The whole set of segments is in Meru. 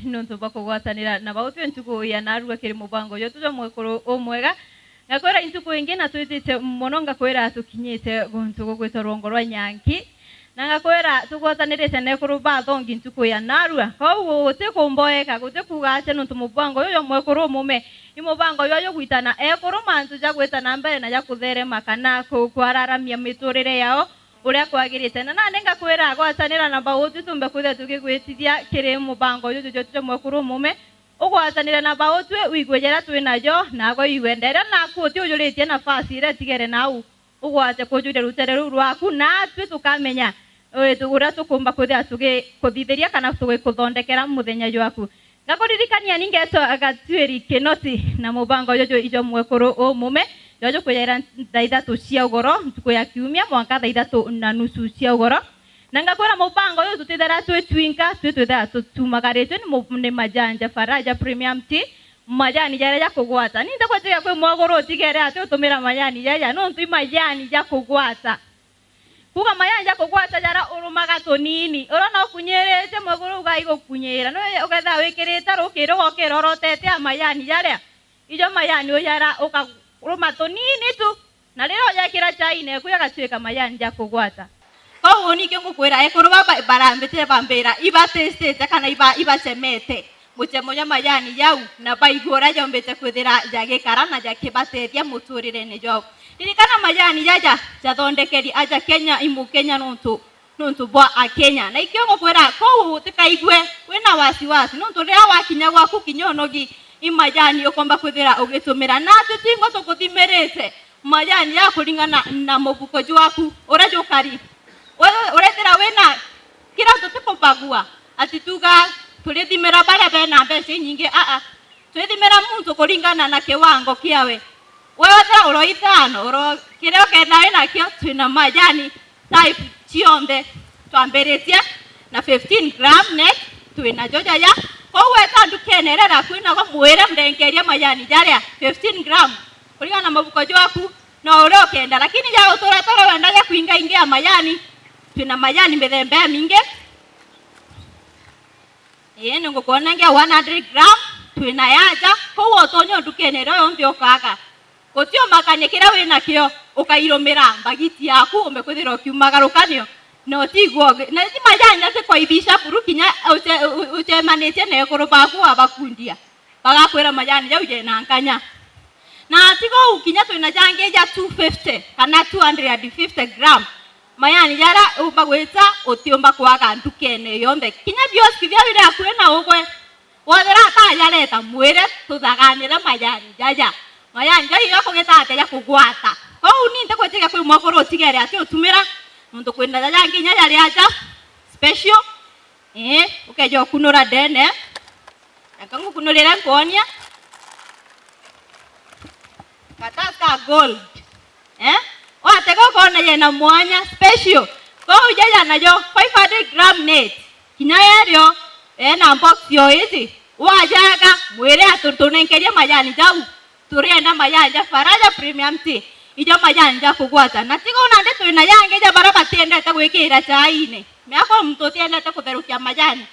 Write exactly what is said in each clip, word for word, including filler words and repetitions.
nontu bwa kugwatanira na bau twi ntuku ya narua kiri mubango jwetu jwa mwekuru umwega. Ngakwira intuku ingi na twitite mono, ngakwira tukinyite guntu gugwitwa rwongo rwa Nyanki. Na ngakwira tugwatanirite na ekuru ba thongi ntuku ya narua. Kwou guti kumboeka, guti kuuga atia, nontu mubango uyu jwa mwekuru umume i mubango jwa jugwitana ekuru mantu ja gwita na mbere na ja kutherema kana ku-, kwararamia miturire yao uria kwagirite. Na nandi ngakwira gwatanira na bau twi tumbe kwithira tukigwitithia kiri mubango juju jwetu jwa mwekuru umume. Ugwatanire na bau twi, wigue jaria twi najo, naagwe iigwe nderia, naku uti ujuritie nafasi iria itigere nau. Ugwate kujuria rutere ruu rwaku, natwi tukamenya, ui, tu-, uria tukumba kwithira tugikuthithiria kana tugikuthondekera muthenya jwaku. Ngakuririkania ni ngeetwa Gatuiri Kinoti, na mubango juju ijo mwekuru umume, jwa jukwijaira thaa ithatu cia ugoro, ntuku ya kiumia, mwanka thaa ithatu na nusu cia ugoro. Na ngakwira mubango uyu tutithera twi twinka, twi twithera tutumagaritwe ni mu-, ni majani ja Faraja Premium Tea, majani jaria ja kugwata. Ni ntigwitikia kwi mwekuru utigere ati utumira majani jaja, nontu i majani ja kugwata. Kuuga majani ja kugwata jaria urumaga tunini, urona ukunyirite mwekuru uga igukunyira. No ukethira wikirite rukiri ugokira urotete a majani jaria, ijo majani ujara ukaruma tunini tu, na riria ujekira chaine eku jagatuika majani ja kugwata. Kwou nikio ngukwira, ekuru baba barambitire bambira ibatestete kana iba-, ibacemete mucemo jwa majani jau, na baigua uria jombite kwithira jagikara na jakibatethia muturirene jwao. Ririkana majani jaja jathondekeri aja Kenya, i Mukenya nontu nontu bwa Akenya. Na ikio ngukwira, kou utikaigue wina wasiwasi, nontu riria wakinya gwaku kinya unogi i majani ukomba kwithira ugitumira. Natwi twingo tukuthimirite majani ja kuringana na mubuko jwaku uria jukari. We urethira wina kira tutikubagua ati tuga turithimira baria bena mbeca inyingi, aa. Twithimira muntu kuringana na kiwango kiawe. Wewe ta uro ithano, uro kiria ukenda wi nakio, twina majani type cionthe. Twambiritie na fifteen gram net, twina jo jaja. Kou weta ndukene iria iraku inago, mwire ndengeria majani jaria fifteen gram, kuringana na mubuko jwaku no uria ukenda, lakini ja utura toro wenda ja kuinga ingi ya majani, twina majani mithemba ya mingi. Ii, ningukwona ngia one hundred gram, twina yaja, kou otonya ndukene iria yonthe ukaga. Guti umakanie kiria wi nakio, ukairumira mbagiti yaku, umbe kwithira ukiumagaruka nio, na utigua ugi-, na ti majani jati kwaithisha buru kinya uce-, u-, u-, ucemanitie na ekuru baku wabakundia, bagakwira majani jau jena nkanya. Na tiga uu, kinya twina jangi ja two fifty kana two hundred and fifty gram. Majani jaria umba gwita utiumba kwaga ndukene yonthe. Kinya bioski bia biri akui na ugwe, wethira atajareta, mwire tuthaganire majani jaja. Majani jaja ijo kugita atia ja kugwata? Kou ni ntigwitikia kwi mwekuru utigere ati utumira, nontu kwina jaja nginya jari aja special. Ii, ukeja ukunura ndene. Reka ngukunurire nkwonia. Karataasi ka gold. Eh? Watega ukoona yena mwanya special. Kou jaja najo five hundred gram net. Kinya yerio, ena box yo iji. Wajaga, mwire atu tunenkerie majani jau. Turienda majani ja Faraja Premium Tea. Ijo majani ja kugwata. Na tiga u nandi twina jangi ja baria batiendete gwikira chaine. Miaka muntu utiendete kutherukia majani.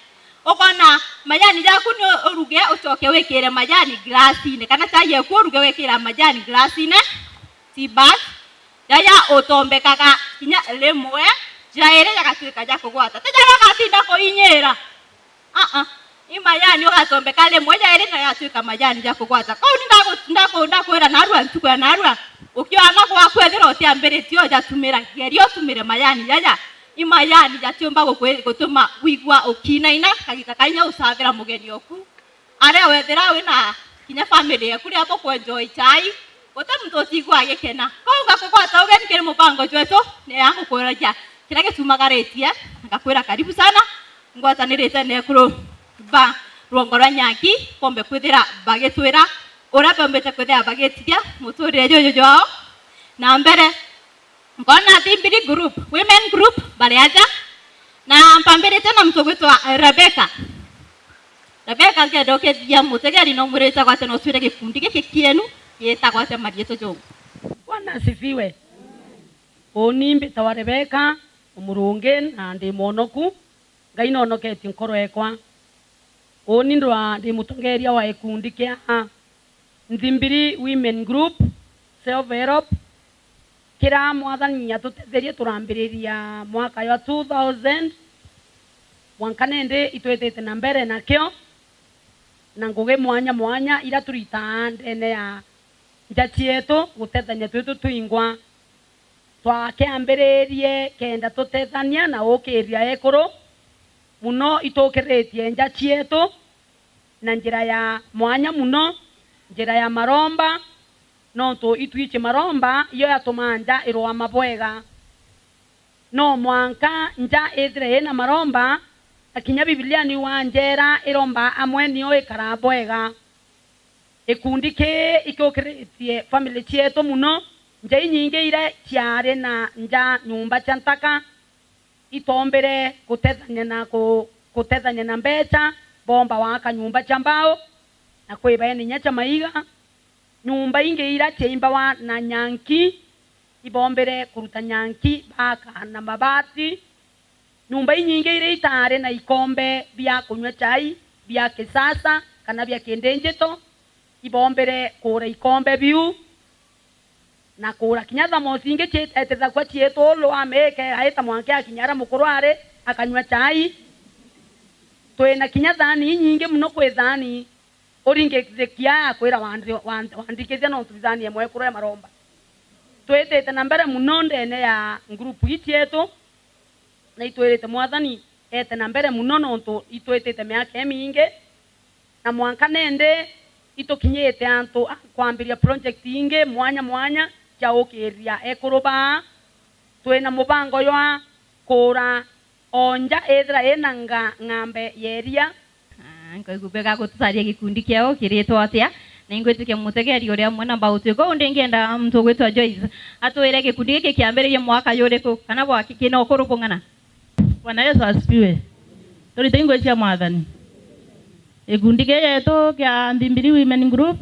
Ukona majani jaku ni uruge, ucoke wikire majani glassine, kana chai yaku uruge wikira majani glassine, tea bag, jaja utombekaga kinya rimwe, jairi jagatuika ja kugwata. Ti jaria ugatinda kuinyira. Aa, i majani ugatombeka rimwe, jairi na jatuika majani ja kugwata. Kou ni ndagu-, ndaku-, ndakwira narua, ntuku ya narua, ukiona gwaku ethira utiambiritie ujatumira, geria utumire majani jaja. I majani jatiumba gukwi-, gutuma wigua ukinaina, kagita kainya ucabira mugeni oku. Aria wethira wina kinya family yaku riria bukuenjoy chai, guti muntu utigua agikena. Kou ngakugwata ugeni kiri mubango jwetu, ni ya ngukwiragia kiria gitumagaritie, ngakwira karibu sana, ngwatanirite na ekuru ba rwongo rwa Nyanki, bombe kwithira bagitwira uria bombite kwithira bagitithia muturire juju jwao na mbere. Nkona Thimbiri group, women group, bari aja. Na mpambirite na muntu ugwitwa Rebecca. Rebecca, ngenda ukethia mutegeri na umwire witagwa atia na utwire gikundi giki kienu gitagwa atia marietwa jau. Bwana asifiwe. Uni mbitawa Rebecca, umurungi na ndi mwonoku. Ngai nonoketie nkoro ekwa. Uuni ndwa ndi mutongeria wa gikundi kia Nthimbiri Women Group, Self Help, kiria Mwathani atutetherie turambiriria mwaka jwa two thousand, mwanka nindi itwitite na mbere nakio, na ngugi mwanya mwanya iria turitaa ndene ya nja cietu gutethania twi tutwingwa. Twakiambiririe kenda tutethania na ukiria ekuru, muno itukiritie nja cietu na njira ya mwanya muno, njira ya maromba, nontu itwici maromba iyo yatumaa nja irugama bwega. No mwanka nja ithire ina maromba, na kinya Bibilia niugaa njera iromba amwe nio ikaraa bwega. Gikundi kii ikiukiritie family cietu muno. Nja inyingi iria ciari na nja nyumba cia ntaka, itoombire gutethania na ku-, gutethania na mbeca, boomba gwaka nyumba cia mbao na kwi baene inya cia maiga. Nyumba ingi iria ciaimbawa na nyanki, iboombire kuruta nyanki baaka na mabati. Nyumba inyingi iria itaari na ikombe bia kunyua chai bia kisasa kana bia kindinjito, iboombire kuura ikombe biu, na kuura kinya thamosi ingi ciitetethagua ciitulwa miike aita mwanka akinya aria mukuru ari akanyua chai. Twina kinya thaani inyingi muno, kwi thaani uringithikia akwira wandi-, wandi-, wandikithia nontu thaani imwe ikurwa ya maromba. Twitite na mbere muno ndene ya ngurupu ii cietu, na itwirite Mwathani ete na mbere muno nontu itwitite miaka imingi, na mwanka nindi itukinyite antu a kwambiria project ingi mwanya mwanya cia ukiria ekuru baa. Twina mubango jwa kuura o nja ithira ina nga-, ng'ambe ya iria. Ah, nkaigua bwega gututaria gikundi kiao kiritwa atia, na ingwitikia mutegeri uria amwe na mbautuika. Uu ndingienda muntu ugwitwa Joyce atwire gikundi giki kiambiririe mwaka juriku, kana bwa ki-, kina ukuru bung'ana? Bwana Yesu asifiwe. Turite ingwe cia Mwathani. Gikundi gii gietu kia Nthimbiri Women Group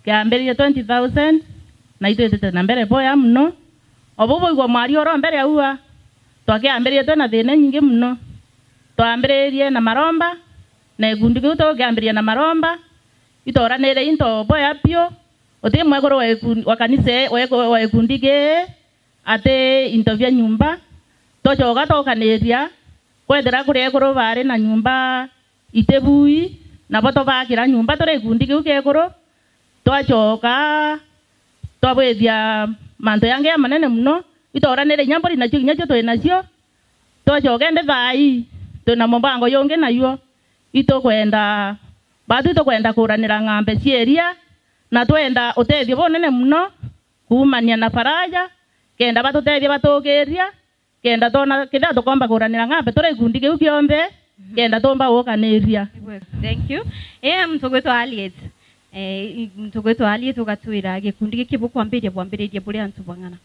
kiambiririe twenty thousand, na itwitite na mbere bwega muno. O buu bwaigua mwario uria mbere aua, twakiambiririe twina thiina inyingi muno. Twambiririe na maromba, na gikundi kiu tukiambiriria na maromba, itooranire into bwega biu. Uti mwekuru wa giku-, wa kanisa, wa giku-, wa gikundi kii, ati into bia nyumba. Twacoka twokaniria, kwethira kuri ekuru baari na nyumba iti bui, nabo tubaakira nyumba turi gikundi kiu kia ekuru. Twacoka twabwithia mantu jangi jamanene muno, itooranire inya mburi nacio kinya cio twi nacio. Twacoka indi thaa ii twina mubango jungi najuo, itukwenda, baatu itukwenda kuuranira ng'ambe cia iria, na twenda utethio bunene muno kuumania na Faraja, kenda batutethia batuukiria, kenda twona kethira tukomba kuuranira ng'ambe turi gikundi kiu kionthe, kenda tuumba guukaniria. Thank you. Eh, muntu gwitwa Aliet. Eh, i-, muntu gwitwa Aliet ugatwira gikundi giki bukwambiria bwambiririe buri antu bang'ana?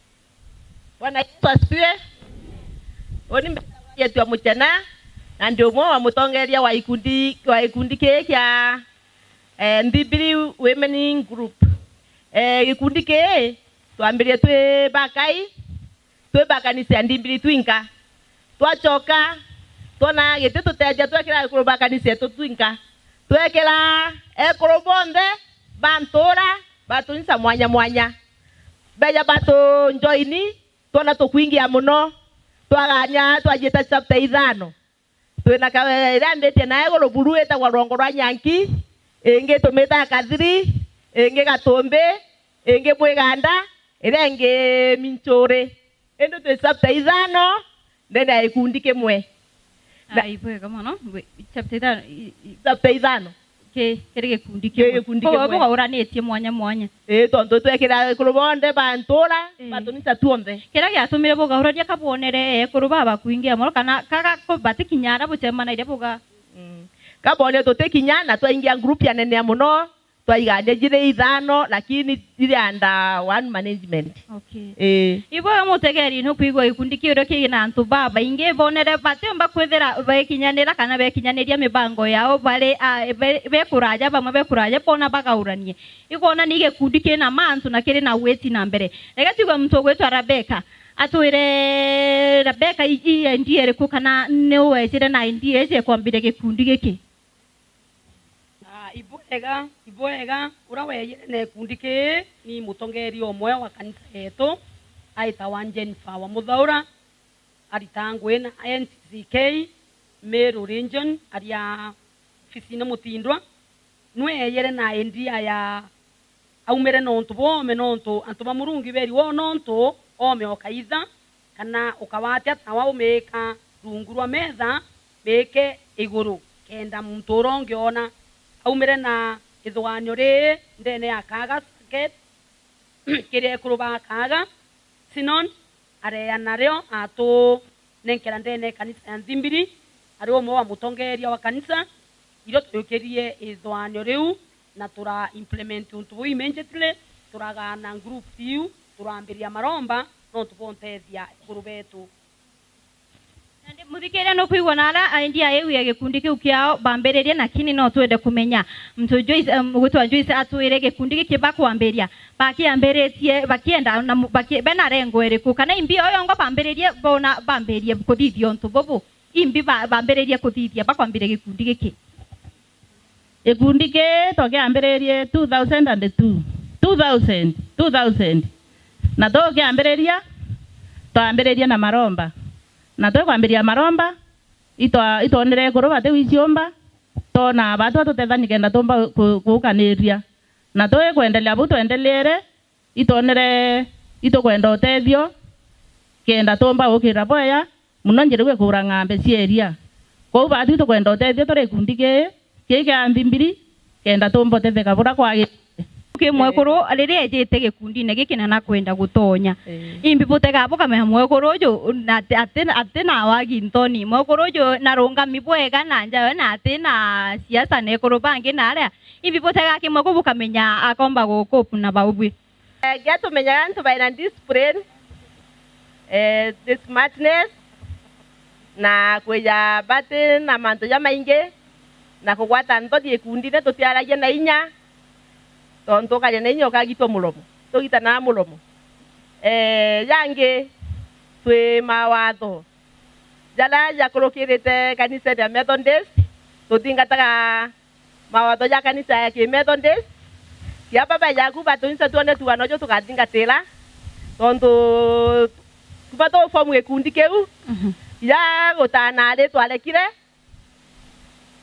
Bwana Yesu asifiwe. Uni mbitagwa Aliet wa Muchena, na ndi umwe wa mutongeria wa ikundi, wa ikundi kii kia, eh, Nthimbiri Women Group. Eh, gikundi kii twambirie twi bakai, twi ba kanisa ya Nthimbiri twinka. Twacoka, twona gititutethia twekira ekuru ba kanisa yetu twinka. Twekira ekuru bonthe ba ntuura, ba tunisa mwanya mwanya. Beja batu join, twona tukwingia muno. Twagania, twajiita chapter ithano. Twina ka-, iria yambitie na iguru buru itagwa Rwongo rwa Nyanki, ingi tumitaga Kathiri, ingi Gatumbi, ingi Mwiganda, iria ingi Minchuri. Indi twi chapter ithano ndene ya gikundi kimwe. Na ai, bwega mono. Ngwi-, chapter ithano, i-, i-, chapter ithano. Ki-, kiri gikundi ki kimwe. Gikundi kimwe. Koguo bugauranitie mwanya mwanya. Ii, tontu twekira ekuru bonthe ba ntuura, ii, batunisa tuonthe. Kiria giatumire bugaurania ka bwonere ekuru baba kwingia mono, kana ka, ka, ko batikinya aria bucemanaire buga-, mm, ka bwonire tutikinya, na twaingia group ya nene ya mono, twaigania jiri ithano, lakini jiri under one management. Okay. Ii. Ibwega mutegeri nukwigua gikundi kiu uria kiri na antu babaingi bonere batiumba kwithira bekinyanira kana bekinyaniria mibango yao bari, a, be, be kuraja, bamwe be kuraja, bona bagauranie. Ikwona ni gikundi kiri na mantu na kiri na witi na mbere. Reke tuigue muntu ugwitwa Rebecca. Atwire, Rebecca, i, i idea iriku kana ni uwejire na idea iji ya kwambiria gikundi giki? Ibwega, ibwega, uria weeyire na gikundi kii ni mutongeeria umwe wa kanisa yeetu, aitawa Jennifer wa Muthaura, aritaa ngugi na N C C K, Meru Region, aria ofisine Mutindwa. Nweeyire na idea ya aumire na untu bwa oome, nontu antu ba Murungu ibeerua, woona untu oome ukaitha, kana ukawaatia tawa umiika rungu rwa metha, miike iguru, kenda muntu uria ungi oona. Aumire na ithugaanio rii ndeene ya Kaaga Circuit, kiri ekuru ba Kaaga Synod, areeana rio atunenkera ndeene ya kanisa ya Nthimbiri, ari umwe wa mutongeeria wa kanisa. Irio twiukirie ithugaanio riu, na tura implement untu buu immediately, turagaana groups iu, turaambiria maromba nontu bwa unteethia ekuru beetu. Nandi muthikiria nukwigua na aria idea iu ya gikundi kiu kiao bambiririe, lakini no twende kumenya muntu Joyce, em, gwitwa Joyce atwire gikundi giki bakwambiria, bakiambiritie bakienda na mu-, baki-, bena rengo iriku, kana imbi o yongo bambiririe bona bambirie kuthithia untu bubu? Imbi ba-, bambiririe kuthithia bakwambiria gikundi giki? Gikundi kii twakiambiririe two thousand and two. Two thousand, two thousand. Na tukiambiriria, twaambiririe na maromba. Na twikwambiria maromba, itwa-, itwonere ekuru bati gwiciumba, twona batwi tutethanie kenda tumba ku-, guukaniria. Na twikwendelea buu twendeleere, itwonere itukwenda utethio kenda tuumba gukira bwega mono njira iu ikura ng'ambe cia iria. Kwou batwi tukwenda utethio turi gikundi kii, kii kia Nthimbiri, kenda tuumba utetheka buria kwagirite. Ki mwekuru riria ejite gikundine giki na nakwenda gutonya, Ii. imbi butega bukamenya mwekuru uju na ati, ati, ati na wagi ntoni, mwekuru uju narungami bwega na njawe na ati na siasa na ekuru bangi na aria, imbi butega ki mwekuru bukamenya akomba gukupu na bau bwi? Eh, gia tumenyaga antu baina discipline, eh, the smartness, na kwija bati na mantu jamaingi, na kugwata nthoni ikundine tutiaragia na inya, tontu ukaria na inya ukagitwa muromo, tugitanaga muromo. Eh, jangi, twi mawatho jaria jakurukirite kanisene ya Methodist, tuthingataga mawatho ja kanisa ya Kimethodist. Kiaba baeja kuuga twinthe twone tuano ju tugathingatira, tontu kuma tuform gikundi kiu, Mhm. kinya gutana ari twarekire,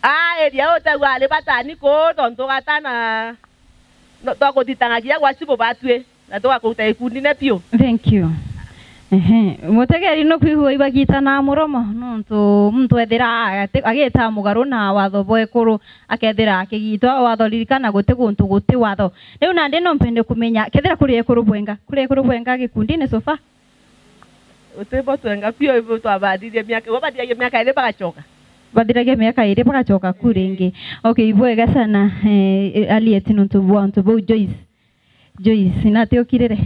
aa area utegwa ari batani kuu, tontu ugatana no, twakuthitanga kinya gwa cibu batwi. Na tugakuruta gikundine biu. Thank you. Ehe, mutegeri nukwigua ibagitana muromo, nontu muntu ethira ati-, agita mugaru na watho bwa ekuru, akethira akigitwa watho. Ririkana, guti guntu guti watho. Riu nandi no mpende kumenya, kethira kuri ekuru bwenga, kuri ekuru bwenga gikundine so far? Guti bo twenga biu, ibo twabathirie miaka, bo bathiragia miaka iri bagacoka. Bathiragia miaka iri bagacoka ku ringi. Okay, ibwega sana, eh, Aliet, nontu bwa untu buu, Joyce. Joyce, nati ukirire?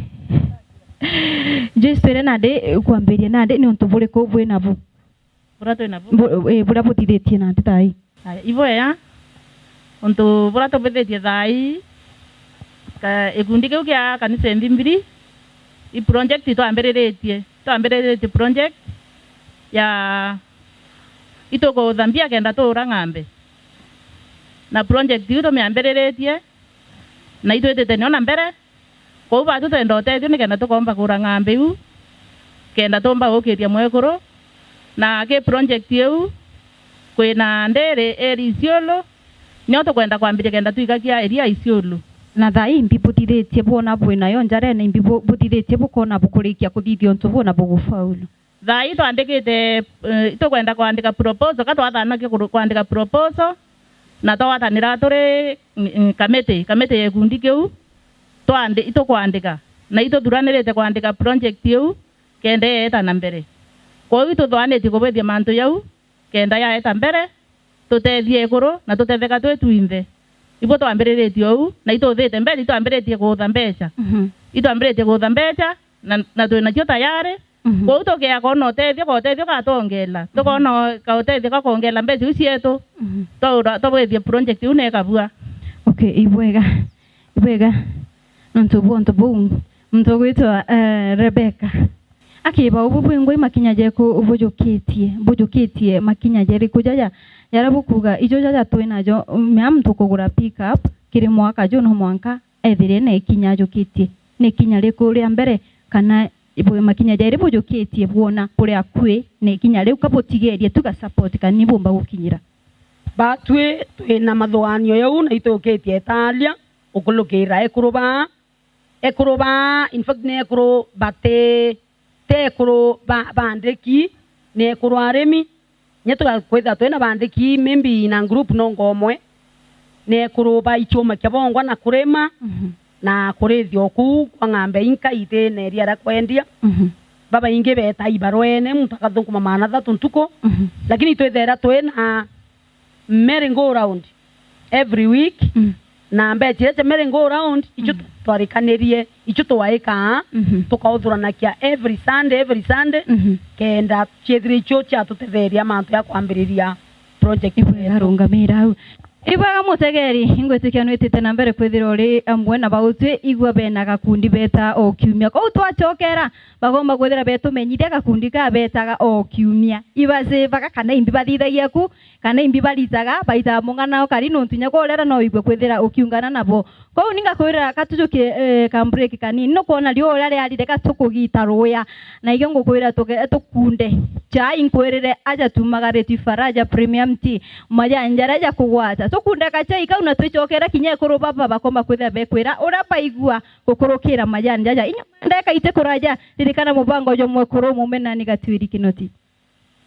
Joyce, twire nandi, eh, kwambiria nandi, ni untu buriku bwi nabu? Buria twi nabu? Bu-, eh, buria buthithitie nandi thaa ii? Aya, ibwega. Untu buria tubithitie thaa ii, ka-, gikundi kiu kia kanisa Nthimbiri, i project itwambiriritie. Itwambiriritie project ya itukuthambia kenda tuura ng'ambe. Na project iu tumiambiriritie, na itwitite nio na mbere. Kwou batwi twenda utethio nikenda tukomba kuura ng'ambe iu, kenda tuumba gukiria mwekuru. Na ki project iu, kwina ndiri iri Isiolo, nio tukwenda kwambiria kenda twigakia iria Isiolo. Na thaa ii imbi buthithitie bwona bwinayo njarene, imbi bu-, buthithitie bukona bukurikia kuthithia untu buu na bugufaulu? Thaa ii twandikite, eh, itukwenda kwandika proposal, ka twathanagia kuru-, kwandika proposal, na twagwatanira turi, mm, mm, kamiti, kamiti ya gikundi kiu, twandi-, itukwandika, na ituthuranirite kwandika project iu, kenda yeeta na mbere. Kwou ituthwanitie kubithia mantu jau, kenda yaeta mbere, tutethie ekuru na tutetheka twi twinthe. Ibo twambiriritie uu, na ituthite mbere, itwambiritie kuutha mbeca. Mhm. Itwambiritie kuutha mbeca, na, na twi nacio tayari. Mhm. Kwou tukia kwona utethio, ka utethio gatwongela. Tukoona ka utethio gakwongela mbeca iu cietu. Mhm. Twaura, twabwithia project iu na ikabua. Okay, ibwega. Ibwega. Nontu bwa untu buu, muntu ugwitwa, eh, Rebecca. Akiba ubu bwingwa i makinya jeku bujukitie, bujukitie makinya jeriku jaja, jaria bukuuga ijo jaja twi najo, mea muntu kugura pick up kiri mwaka ju no mwanka ethire na ikinya ajukitie? Ni ikinya riku ria mbere, kana bu-, makinya jeri bujukitie bwona buri akui na ikinya riu ka butigerie tu ga support kana ni bumba gukinyira? Batwi twina mathuganio jau na itukitie etaria ukulukira ekuru baa, ekuru baa, in fact, ni ekuru bati, ti ekuru ba, bandiki, ni ekuru arimi. Nya tugakwithira twina bandiki, maybe na group nongo omwe, ni ekuru ba ichuma kia bongwa na kurima, Mhm. na kurithia o kuu kwa ng'ambe inka iti na iria ria kwendia. Mhm. Babaingi beeta ibarwene, muntu akathukuma maana thatu ntuku. Mhm. Lakini itwithira twina merry go round every week, Mm. na mbecha iria cia merry go round, icio Mm. twarikanirie, icio twaikaa, Mhm. tukauthuranakia every Sunday, every Sunday, Mhm. kenda ciethire icio ciatutetheria mantu ya kwambiriria project Ibwega yetu. Rungamira au. Ibwega mutegeri, ingwitikia nwitite na mbere kwithira uri amwe na bautwi igua bena gakundi beta o kiumia. Kou twacokera, bagomba kwithira betumenyithia gakundi ka betaga o kiumia. Ibacibaga kana imbi bathithagia ku, kana imbi baritaga, baitaga mung'ana o kari nontu inya kwa urera no wigue kwithira ukiungana nabo. Kou ni ngakwirira ka tujukie, eh, ka break kanini. Nukwona riua uria riarire ka tukugita ruya. Na ikio ngukwira tuge-, tukunde. Chai nkwirire aja tumagaritwe Faraja Premium Tea. Majani jaria ja kugwata. Tukunde kachai kau na twicokera kinya ekuru baba bakomba kwithira bekwira uria baigua gukurukira majani jaja. Inya ndeka iti kuraja, ririkana mubango jwa mwekuru mumenani Gatwiri Kinoti.